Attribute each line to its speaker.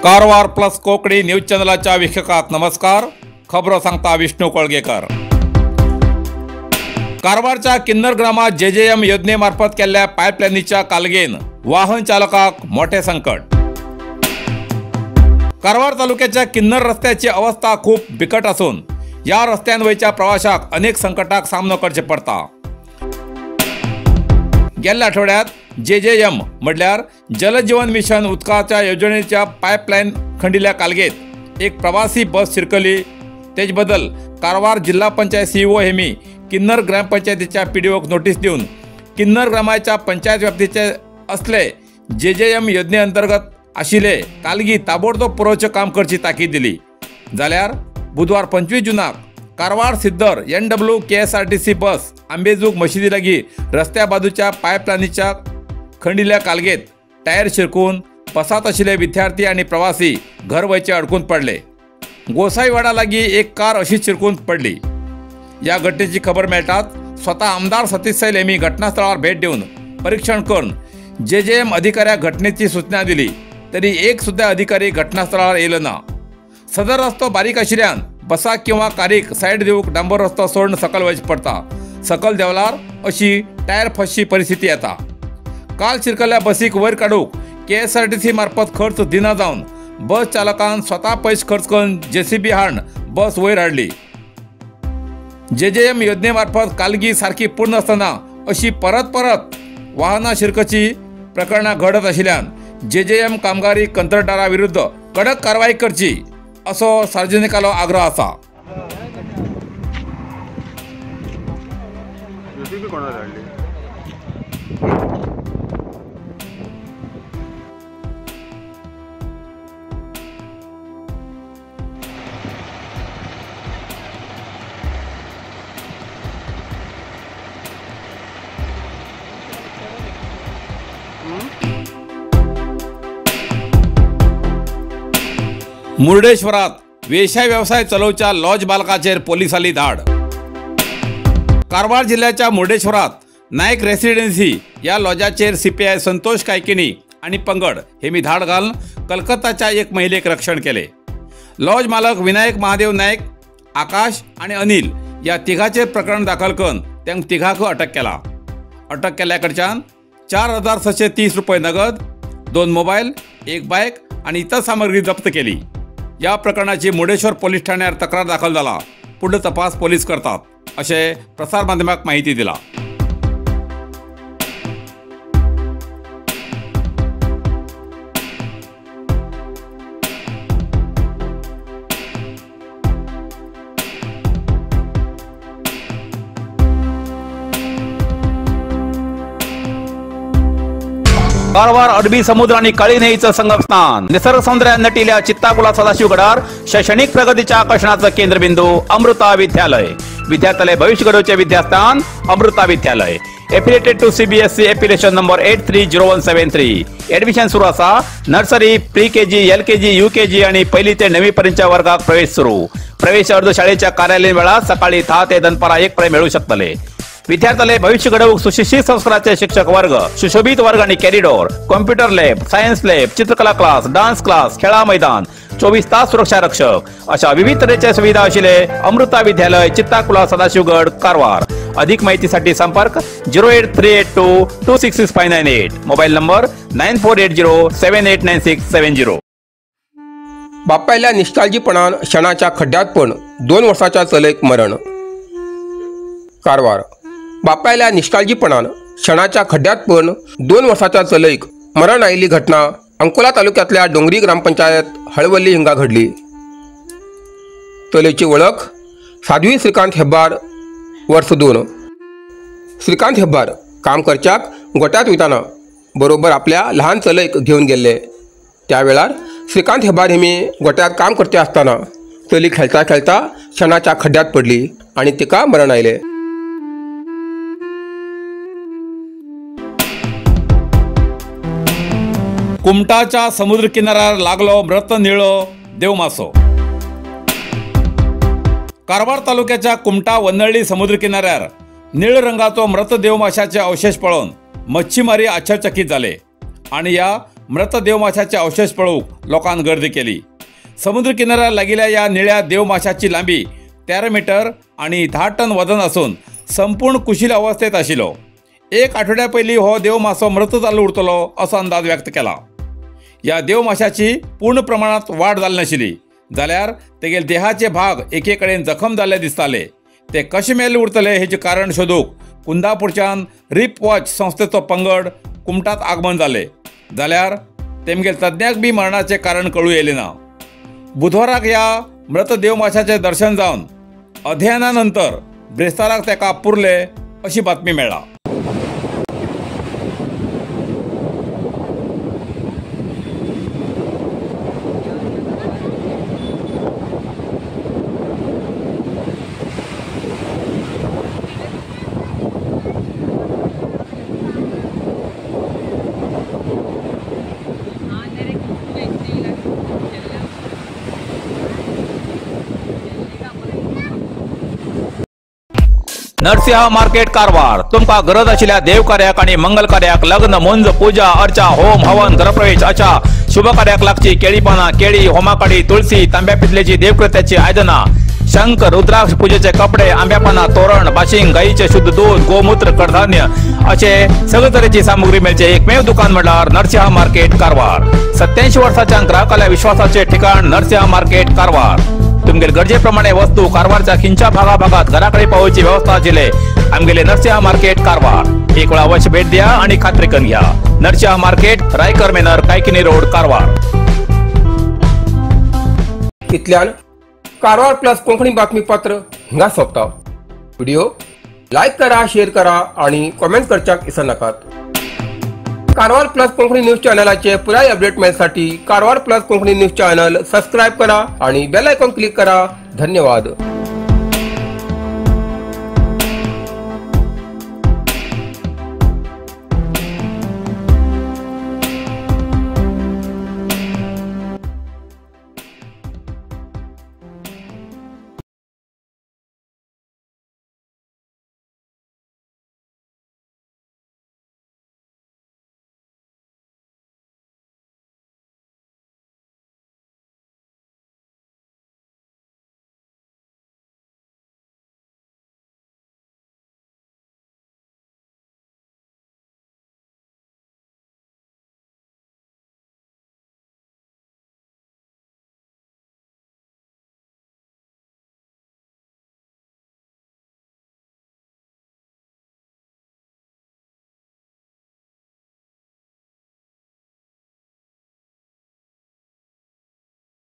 Speaker 1: Karwar plus Konkani news चॅनलाच्या वीक्षकांक नमस्कार. खबरो सांगता विष्णू कोळगेकर. कारवारच्या किन्नर ग्रामात जे जे एम योजनेमार्फत केल्ल्या पायपलायनीच्या कालगेन वाहन चालकाक मोठे संकट. कारवार तालुक्याच्या किन्नर रस्त्याची अवस्था खूप बिकट असून या रस्त्यान वयच्या प्रवाशाक अनेक संकटाक सामनो करचे पडता. गेल्या आठवड्यात जे जे एम म्हटल्यार जलजीवन मिशन उदकाच्या योजनेच्या पायपलायन खंडिल्ल्या कालगेत एक प्रवासी बस शिरकली. तेज बदल कारवार जिल्हा पंचायत सीईओ हेमी किन्नर ग्रामपंचायतीच्या पीडीओक नोटीस दिवन किन्नर ग्रामाच्या पंचायत व्याप्तीचे असले जे जे एम योजनेअंतर्गत आशिल्ले कालगी ताबडतोब पुरोवचें काम करची ताकीद दिली. जाल्यार बुधवार 25 जूनाक Karwar Siddhar NW KSRTC bus आंबेजूग मशिदी लागीं रस्त्या बाजूच्या पायपलायनीच्या खंडिल्ल्या कालगेत टायर शिरकून बसात आशिल्ले विद्यार्थी आनी प्रवासी घर वयचे अडकून पडले. गोसाईवाडा लागीं एक कार अशीच शिरकून पडली. या घटनेची खबर मेळटाच स्वतः आमदार सतीश सैल यांनी घटनास्थळावर भेट देऊन परीक्षण करून जे जे एम अधिकाऱ्याक घटनेची सूचना दिली तरी एक सुद्धा अधिकारी घटनास्थळावर येयलो ना. सदर रस्तो बारीक आशिल्ल्यान बसाक किंवा कारीक सायड दिवंक डांबर रस्तो सोडून सकल वयचें पडटा. सकल देंवलार अशी टायर फसची परिस्थिती येता. काल शिरकल्ल्या बसीक वयर काडूंक KSRTC मार्फत खर्च दिना जावन बस चालकान स्वता पयशे खर्च करून जेसीबी हाडून बस वयर हाडली. जे जे एम योजनेमार्फत कालगी सारकी पूर्ण आसतना अशी परत परत वाहनां शिरकची प्रकरणां घडत आशिल्ल्यान जे जे एम कामगारी कंत्राटदारा विरुद्ध कडक कारवाई करची असो सार्वजनिकालो आग्रह आसा. मुर्डेश्वरात वेश्या व्यवसाय चलोवच्या लॉज बालकाचेर पोलिसांनी धाड. कारवार जिल्ह्याच्या मुर्डेश्वरात नायक रेसिडेन्सी या लॉजाचेर CPI Santosh Kaikini आणि पंगड हेमी धाड घालून कलकत्ताच्या एक महिलेक रक्षण केले. लॉज मालक विनायक महादेव नायक, आकाश आणि अनिल या तिघाचेर प्रकरण दाखल करून तांकां तिघांक अटक केला. अटक केल्ल्या कडच्यान 4630 रुपये नगद, 2 मोबायल, 1 बायक आणि इतर सामग्री जप्त केली. या प्रकरणाची मुर्डेश्वर पोलीस ठाण्यार तक्रार दाखल जाला. पुढलो तपास पोलीस करतात अशें प्रसार माध्यमाक माहिती दिला. कारवार अरबी समुद्र आणि काळी न्हंयेचं संगमस्थान, निसर्ग सौंदर्यान नटिल्या चित्ताकुला सदाशिवगडार शैक्षणिक प्रगतीच्या आकर्षणाचं केंद्रबिंदू अमृता विद्यालय. विद्यार्थ्यालय भविष्य घडोवचे विद्यास्थान Amrita Vidyalaya. Affiliated to CBSE affiliation number 830173. Admission सुरू आसा. Nursery, pre KG, LKG, UKG आणि पहिली ते 9वी पर्यंतच्या वर्गाक प्रवेश सुरू. प्रवेश अर्ज शाळेच्या कार्यालयीन वेळात सकाळी 10 ते दनपारा 1 पर्यंत मिळू शकतले. विद्यार्थ्याले भविष्य घडवूक सुशिक्षित संस्काराचे शिक्षक वर्ग, सुशोभित वर्ग आणि corridor, computer lab, science lab, चित्रकला क्लास, डान्स क्लास, खेळा मैदान, 24 तास सुरक्षा रक्षक अशा विविध तऱ्हेच्या सुविधा आशिल्ले अमृता विद्यालय, चित्ताकुला, सदाशिवगड, कारवार. अधिक माहितीसाठी संपर्क 08382 266598, मोबाईल नंबर 9480 789670.
Speaker 2: बापायल्या निश्काळजीपणान शेणाच्या खड्ड्यात पण 2 वर्साच्या चलयेक मरण. कारवार बापायल्या निश्काळजीपणान शेणाच्या खड्ड्यात पण 2 वर्साच्या चलयेक मरण आयिल्ली घटना अंकोला तालुक्यातल्या डोंगरी ग्रामपंचायत हळवल्ली हिंगा घडली. चलयेची वळख साध्वी श्रीकांत हेब्बार, वर्ष 2. श्रीकांत हेब्बार काम करच्याक गोट्यांत वयताना बरोबर आपल्या लहान चलयेक घेवन गेल्ले. त्या वेळार श्रीकांत हेब्बार हेमी गोट्यांत काम करते आसतना चली खेळता खेळता शेणाच्या खड्ड्यात पडली आनी तिका मरण आयलें.
Speaker 1: कुमटाच्या समुद्र किनाऱ्यार लागलो मृत निळो देवमासो. कारवार तालुक्याच्या कुमटा वन्नळी समुद्र किनाऱ्यार निळ रंगाचो मृत देवमाशाचे अवशेष पळोवन मच्छीमारी आश्चर्यचकित जाले आणि या मृत देवमाशाचे अवशेष पळोवंक लोकांन गर्दी केली. समुद्र किनाऱ्यार लागिल्ल्या ह्या निळ्या देवमाशाची लांबी 13 मीटर आणि 10 टन वजन आसून संपूर्ण कुशील अवस्थेत आशिल्लो. एक आठवड्या पयलीं हो देवमासो मृत जाल्लो उरतलो असो अंदाज व्यक्त केला. ह्या देवमाशाची पूर्ण प्रमाणात वाड जाली नाशिल्ली जाल्यार तेगेल देहाचे भाग एके कडेन जखम जाल्ले दिसताले. ते कशे मेल्ले उरतले हेचें कारण शोदूंक कुंदापूरच्यान रिप वॉच संस्थेचो पंगड कुमटात आगमन जाले जाल्यार तेमगेल तज्ञाक बी मरणाचें कारण कळूं येयलें ना. बुधवाराक ह्या मृत देवमाशाचें दर्शन जावन अध्ययना नंतर ब्रेस्ताराक तेका पुरले अशी बातमी मेळ्ळा. नरसिंह मार्केट कारवार तुमकां गरज आशिल्ल्या देवकार्याक आनी मंगल कार्याक लग्न, मुंज, पूजा अर्चा, होम हवन, घरप्रवेश अशा शुभ कार्याक लागची केळी पानां, केळी, होमाकाडी, तुळसी, तांब्या पितलेची देवकृत्याची आयदनां, शंख, रुद्राक्ष, पूजेचे कपडे, आंब्या पानां, तोरण, बाशिंग, गायीचे शुद्ध दूध, गोमूत्र, कडधान्य असे सगळे तरेची सामुग्री मेळचे एकमेव दुकान म्हळ्यार नरसिंह मार्केट कारवार. 87 वर्साच्या ग्राहकाल्या विश्वासाचे ठिकाण नरसिंह मार्केट कारवार. तुमगेल गरजेप्रमाणे वस्तू कारवारच्या खिंच्या भागाभागात घराकडे पावोवची व्यवस्था आशिल्ले आमगेले नरसिंह मार्केट कारवार. एक वेळा अवश्य भेट द्या आणि खात्री करून घ्या. Narasimha market, Raikar manor, Kaikini road, Karwar.
Speaker 2: इतल्यान कारवार प्लस कोंकणी बातमीपत्र हिंगा सोंपता. व्हिडिओ लायक करा, शेअर करा आणि कॉमेंट करच्याक विसरनाकात. कारवार प्लस कोंकणी न्यूज चॅनलाचे पुराय update मेळसाठी Karwar plus Konkani news channel subscribe करा आणि बेल आयकॉन क्लिक करा. धन्यवाद.